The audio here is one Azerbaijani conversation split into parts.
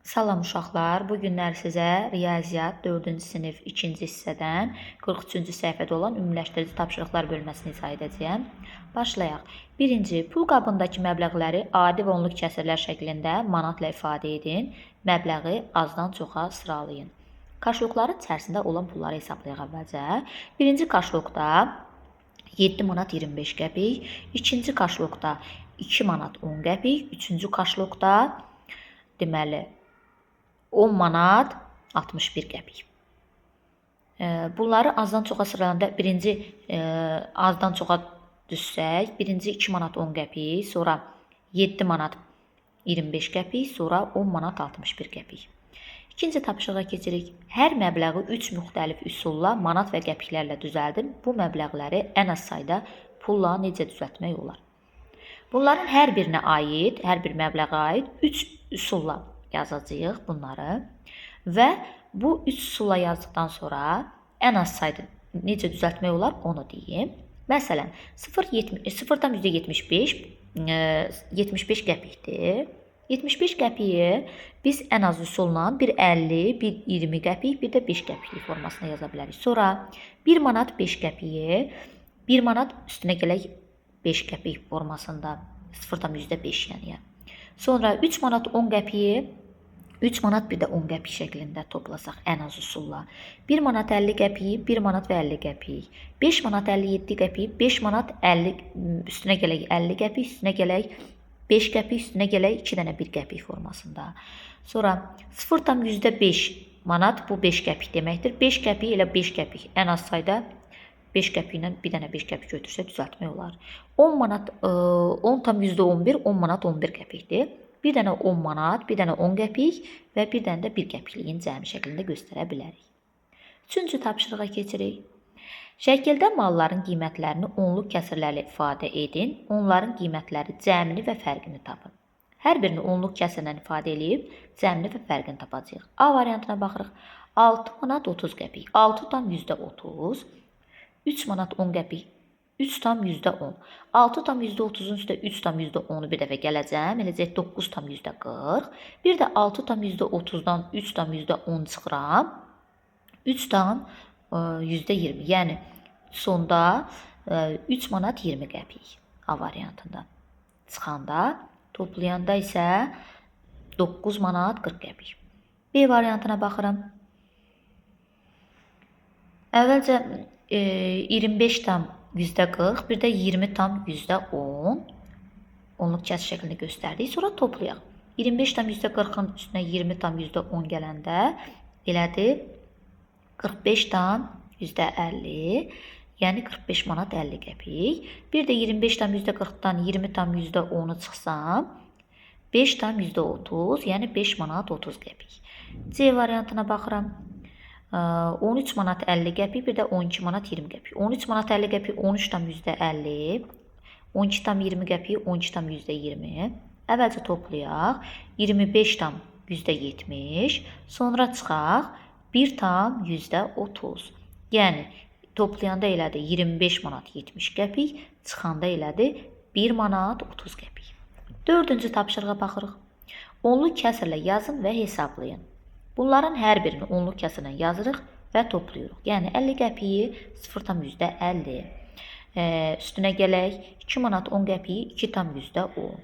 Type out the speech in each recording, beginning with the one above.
Salam uşaqlar, bu günlər sizə riyaziyyat 4-cü sinif 2-ci hissədən 43-cü səhifədə olan ümumiləşdirici tapşırıqlar bölməsini izah edəcəyəm. Başlayaq. Birinci, pul qabındakı məbləğləri adi və onluq kəsrlər şəklində manatla ifadə edin. Məbləği azdan çoxa sıralayın. Kaşokların içərisində olan pulları hesablayaq əvvəlcə. Birinci kaşokda 7 manat 25 qəpik, ikinci kaşokda 2 manat 10 qəpik, üçüncü kaşokda deməli 10 manat 61 qəpik. Bunları azdan çoxa sıralayanda birinci azdan çoxa düşsək, birinci 2 manat 10 qəpik, sonra 7 manat 25 qəpik, sonra 10 manat 61 qəpik. İkinci tapşırığa keçirik. Hər məbləği 3 müxtəlif üsulla manat və qəpiklərlə düzəldin. Bu məbləğləri ən az sayda pulla necə düzəltmək olar? Bunların hər birinə aid, hər bir məbləğə aid 3 üsulla yazacağıq bunları və bu 3 üsulla yazdıqdan sonra ən az sayda necə düzəltmək olar onu deyim. Məsələn, 0,75 75 qəpikdir. 75 qəpiyi biz ən az üsulla 1,50, 1,20 qəpik, bir də 5 qəpiklik formasında yaza bilərik. Sonra 1 manat 5 qəpiyi, 1 manat üstünə gələk 5 qəpik formasında 0,5 yəni. Sonra 3 manat 10 qəpiyi 3 manat bir də 10 qəpik şəklində toplasaq ən az üsulla. 1 manat 50 qəpiyi, 1 manat və 50 qəpik. 5 manat 57 qəpiyi, 5 manat 50 üstünə gələk 50 qəpik, üstünə gələk 5 qəpik, üstünə gələk 2 dənə 1 qəpik formasında. Sonra 0,5 manat bu 5 qəpik deməkdir. 5 qəpik elə 5 qəpik ən az sayda 5 qəpiklə bir dənə 5 qəpik götürsək düzəltmək olar. 10 manat 10,11 10 manat 11 qəpikdir. Bir dənə 10 manat, bir dənə 10 qəpik və bir dənə də 1 qəpikliyin cəmi şəklində göstərə bilərik. Üçüncü tapşırığa keçirik. Şəkildə malların qiymətlərini onluq kəsrlərlə ifadə edin. Onların qiymətləri cəmini və fərqini tapın. Hər birini onluq kəsrlə ifadə eləyib cəmini və fərqini tapacağıq. A variantına baxırıq. 6 manat 30 qəpik. 6,30. 3 manat 10 qəpik. 3,10. 6,30-un üstə 3,10-u bir dəfə gələcəm. Eləcək 9,40. Bir də 6,30-dan 3,10 çıxıram. 3,20. Yəni sonda 3 manat 20 qəpik A variantında. Çıxanda, toplayanda isə 9 manat 40 qəpik. B variantına baxıram. Əvvəlcə 25,40, bir də 20,10 onluq kəsr şəklində göstərdik. Sonra toplayaq. 25,40-ın üstünə 20,10 gələndə elədi 45,50, yəni 45 manat 50 qəpik. Bir də 25,40-dan 20,10-u çıxsam 5,30, yəni 5 manat 30 qəpik. C variantına baxıram. 13 manat 50 qəpik, bir də 12 manat 20 qəpik. 13 manat 50 qəpik 13,50, 12,20 qəpik 12,20. Əvvəlcə toplayaq. 25,70, sonra çıxaq 1,30. Yəni toplayanda elədi 25 manat 70 qəpik, çıxanda elədi 1 manat 30 qəpik. Dördüncü tapşırığa baxırıq. Onluq kəsrlə yazın və hesablayın. Bunların hər birini onluq kəsrlə yazırıq və toplayırıq. Yəni 50 qəpiyi 0,50. Üstünə gələk 2 manat 10 qəpiyi 2,10.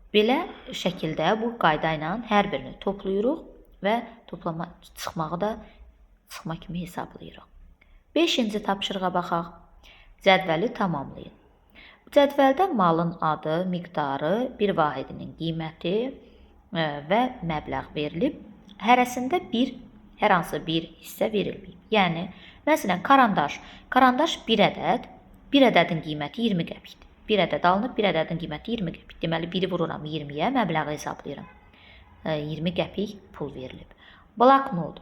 Belə şəkildə bu qayda ilə hər birini toplayırıq və toplama çıxmağı da çıxma kimi hesablayırıq. Beşinci tapşırığa baxaq. Cədvəli tamamlayın. Bu cədvəldə malın adı, miqdarı, bir vahidinin qiyməti və məbləğ verilib. Hərəsində hər hansı bir hissə verilməyib. Yəni, məsələn, karandaş. Karandaş bir ədəd, bir ədədin qiyməti 20 qəpikdir. Bir ədəd alınıb, bir ədədin qiyməti 20 qəpik. Deməli, biri vururam 20-yə, məbləği hesablayıram. 20 qəpik pul verilib. Bloknot.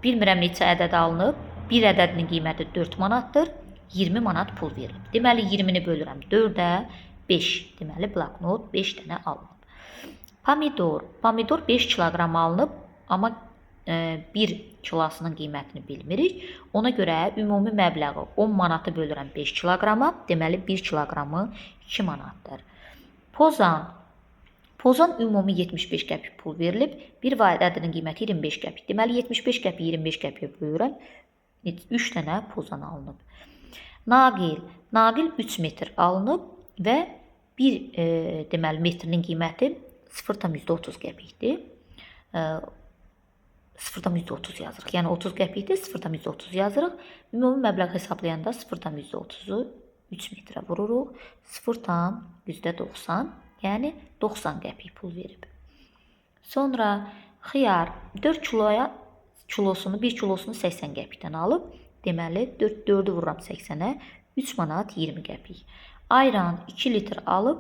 Bilmirəm neçə ədəd alınıb. Bir ədədinin qiyməti 4 manatdır. 20 manat pul verilib. Deməli, 20-ni bölürəm 4-ə, 5. Deməli, bloknot 5 dənə alınıb. Pomidor. Pomidor 5 kiloqram alınıb, amma 1 kilosunun qiymətini bilmirik. Ona görə ümumi məbləği 10 manatı bölürəm 5 kiloqrama. Deməli, 1 kiloqramı 2 manatdır. Pozan. Pozan ümumi 75 qəpik pul verilib. Bir ədədinin qiyməti 25 qəpik. Deməli 75 qəpik 25 qəpiyə bölürəm. 3 dənə pozan alınıb. Naqil. Naqil 3 metr alınıb və bir deməli metrinin qiyməti 0,30 qəpikdir. 0,30 yazırıq. Yəni 30 qəpikdir, 0,30 yazırıq. Ümumi məbləğ hesablayanda 0,30-u 3 metrə vururuq. 0,90, yəni 90 qəpik pul verib. Sonra xiyar 4 kiloya kilosunu, 1 kilosunu 80 qəpikdən alıb. Deməli 4-ü vururam 80-ə, 3 manat 20 qəpik. Ayran 2 litr alıb,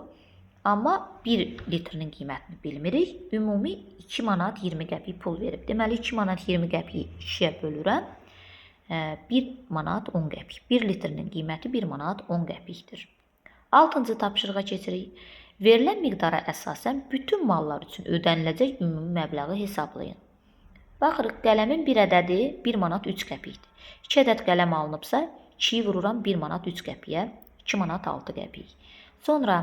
amma 1 litrinin qiymətini bilmirik. Ümumi 2 manat 20 qəpik pul verib. Deməli 2 manat 20 qəpiyi 2-yə bölürəm. 1 manat 10 qəpik. 1 litrinin qiyməti 1 manat 10 qəpikdir. 6-cı tapşırığa keçirik. Verilən miqdara əsasən bütün mallar üçün ödəniləcək ümumi məbləği hesablayın. Baxırıq, qələmin bir ədədi 1 manat 3 qəpikdir. 2 ədəd qələm alınıbsa, 2-yi vururam 1 manat 3 qəpiyə, 2 manat 6 qəpik. Sonra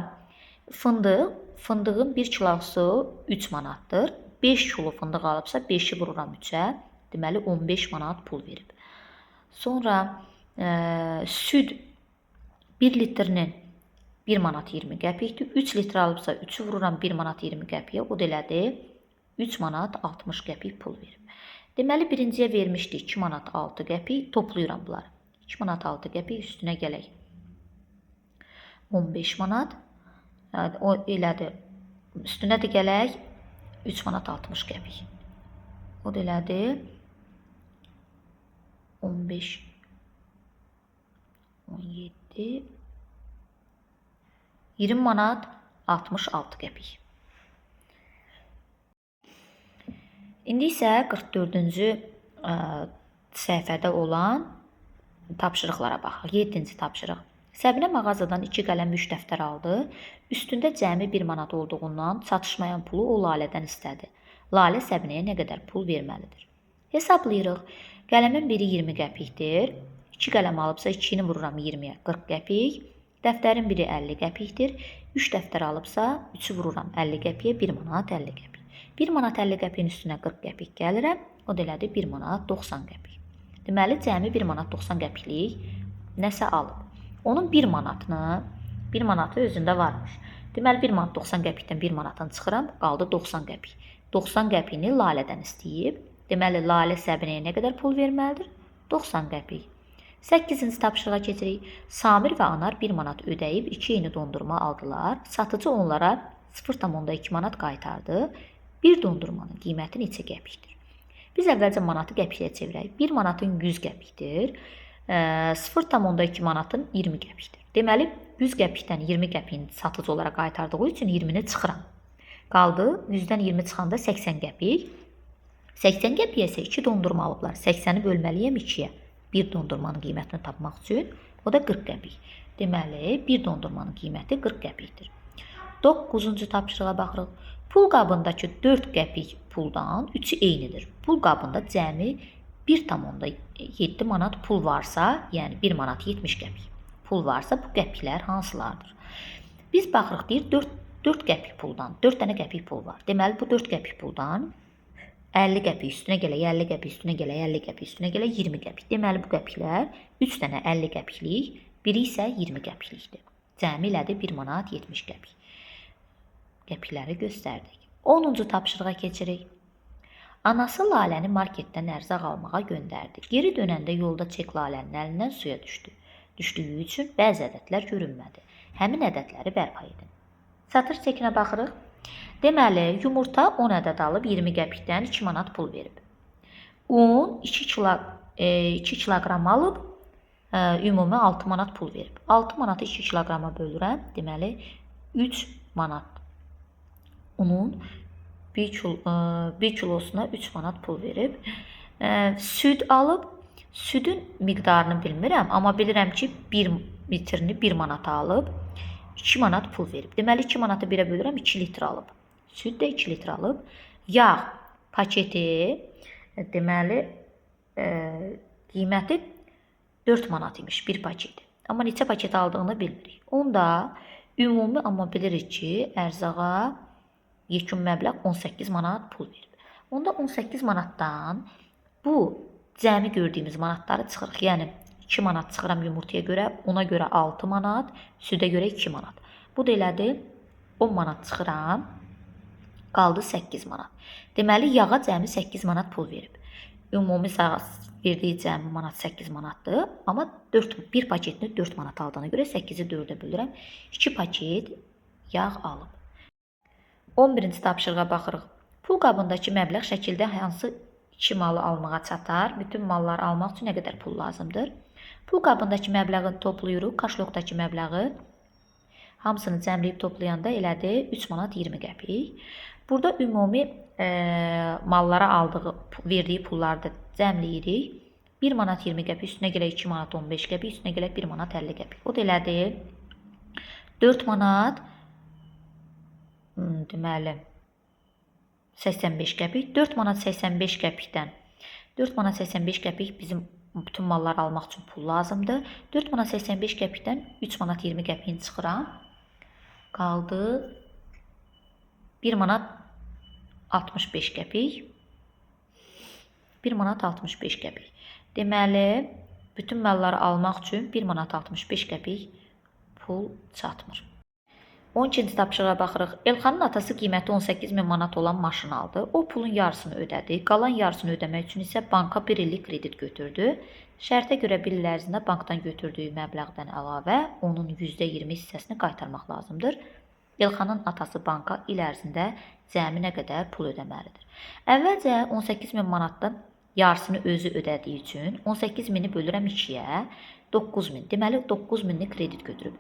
fındıq, fındığın 1 kilosu 3 manatdır. 5 kilo fındıq alıbsa, 5-i vururam 3-ə, deməli 15 manat pul verib. Sonra süd 1 litrinin 1 manat 20 qəpikdir. 3 litr alıbsa, 3-ü vururam 1 manat 20 qəpiyə, o da elədi 3 manat 60 qəpik pul verib. Deməli, birinciyə vermişdik 2 manat 6 qəpik, toplayıram bunları. 2 manat 6 qəpik üstünə gələk. 15 manat, o elədi. Üstünə də gələk 3 manat 60 qəpik. O da elədi 15, 17, 20 manat 66 qəpik. İndi isə 44-cü səhifədə olan tapşırıqlara baxaq. 7-ci tapşırıq. Səbinə mağazadan 2 qələm 3 dəftər aldı. Üstündə cəmi 1 manat olduğundan çatışmayan pulu o Lalədən istədi. Lalə Səbinəyə nə qədər pul verməlidir? Hesablayırıq. Qələmin biri 20 qəpikdir. 2 qələm alıbsa 2-ni vururam 20-yə, 40 qəpik. Dəftərin biri 50 qəpikdir. 3 dəftər alıbsa 3-ü vururam 50 qəpiyə, 1 manat 50 qəpik. 1 manat 50 qəpiyin üstünə 40 qəpik gəlirəm. O da elədi 1 manat 90 qəpik. Deməli, cəmi 1 manat 90 qəpiklik nəsə alıb. Onun 1 manatını, 1 manatı özündə varmış. Deməli, 1 manat 90 qəpikdən 1 manatını çıxıram, qaldı 90 qəpik. 90 qəpiyini Lalədən istəyib. Deməli, Lalə Səbinəyə nə qədər pul verməlidir? 90 qəpik. 8-ci tapşırığa keçirik. Samir və Anar 1 manat ödəyib 2 eyni dondurma aldılar. Satıcı onlara 0,2 manat qaytardı. Bir dondurmanın qiyməti neçə qəpikdir? Biz əvvəlcə manatı qəpiyə çevirək. 1 manatın 100 qəpikdir. 0,2 manatın 20 qəpikdir. Deməli, 100 qəpikdən 20 qəpiyini satıcı olaraq qaytardığı üçün 20-ni çıxıram. Qaldı 100-dən 20 çıxanda 80 qəpik. 80 qəpiyə isə 2 dondurma alıblar. 80-i bölməliyəm 2-yə. Bir dondurmanın qiymətini tapmaq üçün o da 40 qəpik. Deməli, bir dondurmanın qiyməti 40 qəpikdir. 9-cu tapşırığa baxırıq. Pul qabındakı 4 qəpik puldan 3-ü eynidir. Pul qabında cəmi 1,7 manat pul varsa, yəni 1 manat 70 qəpik pul varsa, bu qəpiklər hansılardır? Biz baxırıq, deyir, 4 qəpik puldan, 4 dənə qəpik pul var. Deməli, bu 4 qəpik puldan 50 qəpik üstünə gələk, 50 qəpik üstünə gələk, 50 qəpik üstünə gələk, 20 qəpik. Deməli, bu qəpiklər 3 dənə 50 qəpiklik, biri isə 20 qəpiklikdir. Cəmi elədi 1 manat 70 qəpik. Qəpikləri göstərdik. 10-cu tapşırığa keçirik. Anası Laləni marketdən ərzaq almağa göndərdi. Geri dönəndə yolda çek Lalənin əlindən suya düşdü. Düşdüyü üçün bəzi ədədlər görünmədi. Həmin ədədləri bərpa edin. Satış çekinə baxırıq. Deməli, yumurta 10 ədəd alıb 20 qəpikdən 2 manat pul verib. Un 2 kiloqram alıb, ümumi 6 manat pul verib. 6 manatı 2 kiloqrama bölürəm. Deməli, 3 manat unun 1 kilosuna 3 manat pul verib. Süd alıb. Südün miqdarını bilmirəm, amma bilirəm ki, 1 litrini 1 manata alıb, 2 manat pul verib. Deməli, 2 manatı 1-ə bölürəm, 2 litr alıb. Süd də 2 litr alıb. Yağ paketi, deməli, qiyməti 4 manat imiş bir paketi. Amma neçə paket aldığını bilmirik. Onda ümumi, amma bilirik ki, ərzağa Yekun məbləğ 18 manat pul verib. Onda 18 manatdan bu cəmi gördüyümüz manatları çıxırıq. Yəni 2 manat çıxıram yumurtaya görə, ona görə 6 manat, südə görə 2 manat. Bu da elədir 10 manat çıxıram, qaldı 8 manat. Deməli, yağa cəmi 8 manat pul verib. Ümumi verdiyi cəmi manat 8 manatdır. Amma 4, bir paketini 4 manat aldığına görə 8-i 4-ə bölürəm. 2 paket yağ alıb. 11-ci tapşırığa baxırıq. Pul qabındakı məbləğ şəkildə hansı 2 malı almağa çatar? Bütün malları almaq üçün nə qədər pul lazımdır? Pul qabındakı məbləği toplayırıq. Kaşlokdakı məbləği hamısını cəmləyib toplayanda elədi 3 manat 20 qəpik. Burada ümumi mallara aldığı, verdiyi pulları da cəmləyirik. 1 manat 20 qəpik, üstünə gələk 2 manat 15 qəpik, üstünə gələk 1 manat 50 qəpik. O da elədi 4 manat deməli 85 qəpik. 4 manat 85 qəpikdən 4 manat 85 qəpik bizim bütün malları almaq üçün pul lazımdır. 4 manat 85 qəpikdən 3 manat 20 qəpiyini çıxıram. Qaldı 1 manat 65 qəpik. 1 manat 65 qəpik. Deməli, bütün malları almaq üçün 1 manat 65 qəpik pul çatmır. 12-ci tapşırığa baxırıq. Elxanın atası qiyməti 18 min manat olan maşın aldı. O pulun yarısını ödədi. Qalan yarısını ödəmək üçün isə banka 1 illik kredit götürdü. Şərtə görə 1 il ərzində bankdan götürdüyü məbləğdən əlavə onun %20 hissəsini qaytarmaq lazımdır. Elxanın atası banka il ərzində cəmi nə qədər pul ödəməlidir? Əvvəlcə 18 min manatdan yarısını özü ödədiyi üçün 18 mini bölürəm 2-yə, 9 min. Deməli 9 minlik kredit götürüb.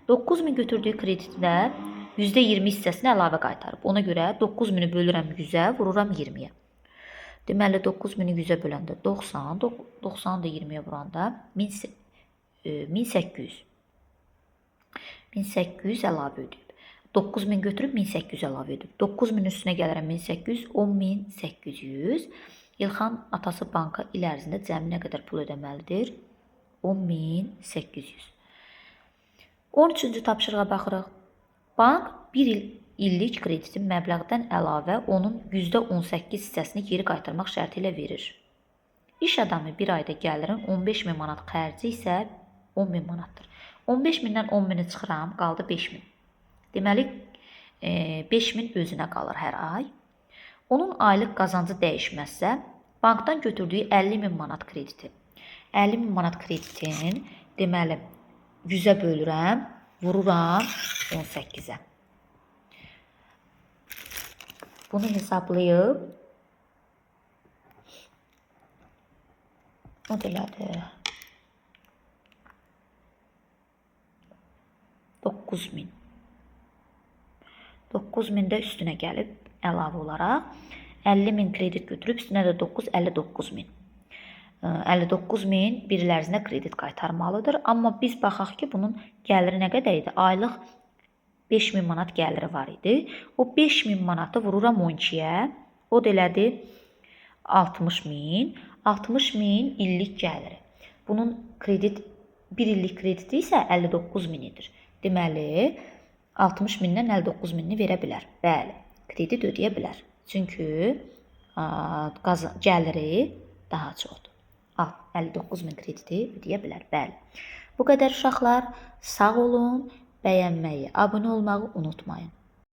9 min götürdüyü kreditdə %20 hissəsini əlavə qaytarıb. Ona görə 9 mini bölürəm 100-ə, vururam 20-yə. Deməli 9 mini 100-ə böləndə 90, 90-ı da 20-yə vuranda 1800. 1800 əlavə ödəyib. 9000 götürüb 1800 əlavə edib. 9000 üstünə gəlirəm 1800, 10800. İlxan atası banka il ərzində cəmi nə qədər pul ödəməlidir? 10800. 13-cü tapşırığa baxırıq. Bank 1 illik kreditin məbləğdən əlavə onun %18 hissəsini geri qaytarmaq şərti ilə verir. İş adamı bir ayda gəlirin 15 min manat, xərci isə 10 min manatdır. 15 mindən 10 mini çıxıram, qaldı 5 min. Deməli, 5 min özünə qalır hər ay. Onun aylıq qazancı dəyişməzsə, bankdan götürdüyü 50 min manat krediti. 50 min manat kreditin, deməli, 100-ə bölürəm, vururam 18-ə. Bunu hesablayıb, o da elədir. 9000. 9000 də üstünə gəlib əlavə olaraq 50 min kredit götürüb, üstünə də 9, 59 min. 59 min bir il ərzində kredit qaytarmalıdır. Amma biz baxaq ki, bunun gəliri nə qədər idi? Aylıq 5000 manat gəliri var idi. O 5000 manatı vururam 12-yə. O da elədi 60 min. 60 min illik gəliri. Bunun kredit, bir illik krediti isə 59 min edir. Deməli, 60 mindən 59 minini verə bilər. Bəli, kredit ödəyə bilər. Çünki gəliri daha çoxdur. 59 min krediti ödəyə bilər. Bəli. Bu qədər uşaqlar. Sağ olun. Bəyənməyi, abunə olmağı unutmayın.